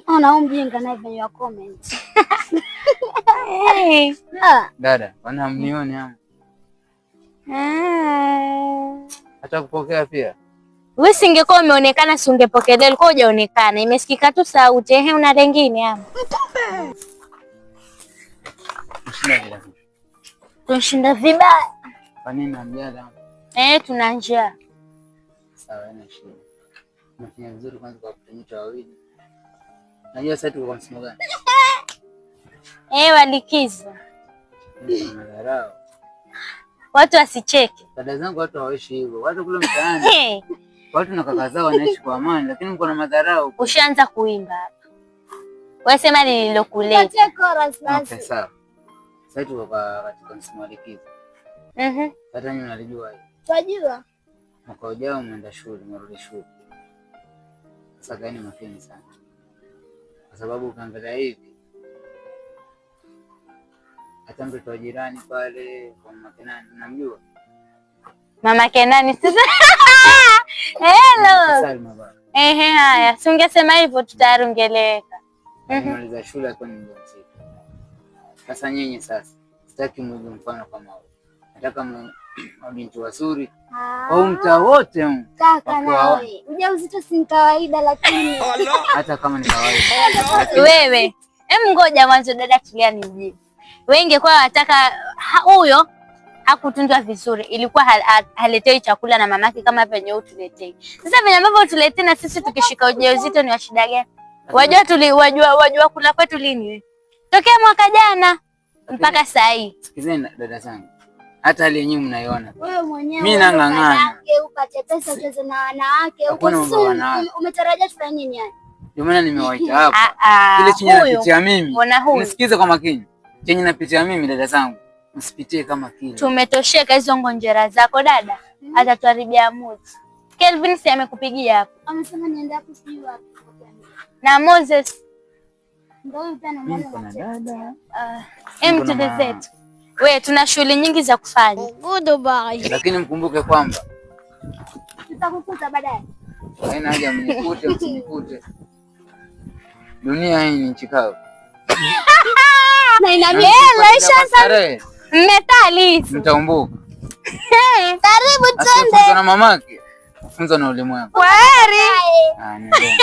Ona huyu mjinga naye venye wa comment. Hey. Ah, Dada, wana mnioni ama? Ah. Hata kupokea pia. Wewe singekuwa umeonekana si ungepokelea, ulikuwa hujaonekana. Imesikika tu sauti. Ehe, una lengine ama? Mshinda bila kitu. Tunashinda vibaya. Kwa nini hamjala? Eh, tuna njaa. Sawa, haina shida. Unafanya vizuri kwanza kwa kutunyita wawili. Najua sasa tuko kwa msimu gani? Eh, walikizo. Mimi madharau. Watu wasicheke. Dada zangu watu hawaishi hivyo. Watu kule mtaani, Hey, watu na kaka zao wanaishi kwa amani, lakini mko na madharau. ushaanza kuimba hapa. Wewe sema lililokuleta. patie chorus Okay, basi. sawa. Sasa tuko kwa katika msimu wa likizo. Hata nyinyi mnalijua hili. Twajua. Mwaka ujao mwenda shule, mwarudi shule. Sasa kaeni makini sana, kwa sababu ukiangalia hivi hata mtoto wa jirani pale kwa mama Kenani, namjua Mama Kenani sasa. Hello. Salma baba. Ehe, haya. Si ungesema hivyo tu tayari ungeeleweka. Alimaliza shule akiwa ni mjamzito. Sasa nyinyi sasa, sitaki mwige mfano kama huo. Nataka mabinti wazuri kwa huu mtaa wote huu, Kaka Wakiwa nawe. Ujauzito si kawaida lakini hata kama ni kawaida. Wewe, em, ngoja mwanzo dada, tulia nijibu. Wewe ingekuwa wataka huyo hakutunzwa vizuri, ilikuwa haletei chakula na mamake kama venye wewe tuletei. Sasa venye ambavyo tuletei na sisi tukishika ujauzito ni wa shida gani? Wajua tuli wajua wajua kula kwetu lini wewe? Tokea mwaka jana mpaka saa hii. Sikizeni dada zangu, hata hali yenyewe mnaiona. wewe mwenyewe Mimi nang'ang'ana. ukadange, upate pesa ucheze na wanawake huko. Hakuna Sisi mambo ya wanawake. umetarajia tufanye nini yani? Ndio maana nimewaita hapa. Ah, ah, Kile chenye huyu napitia mimi, ona huyu. nisikize kwa makini. Chenye napitia mimi dada zangu, msipitie kama kile. Tumetosheka hizo ngonjera zako dada, atatuharibia mood. Kelvin si amekupigia hapo Amesema niende hapo sijui wapi. na Moses. Ndio huyu pia Mimi namuona niko na na text. dada. Em, Niko na tuende zetu. We, tuna shughuli nyingi za kufanya. Lakini mkumbuke kwamba Tutakukuta baadaye. haina haja mnikute msinikute. Dunia hii ni nchi kavu. Na ina Na mkifuatilia kwa starehe, Methali hizo. mtaumbuka. Karibu twende. Asiyefunzwa na mamake, kufunzwa na ulimwengu. Kwaheri. Ah, nendeni.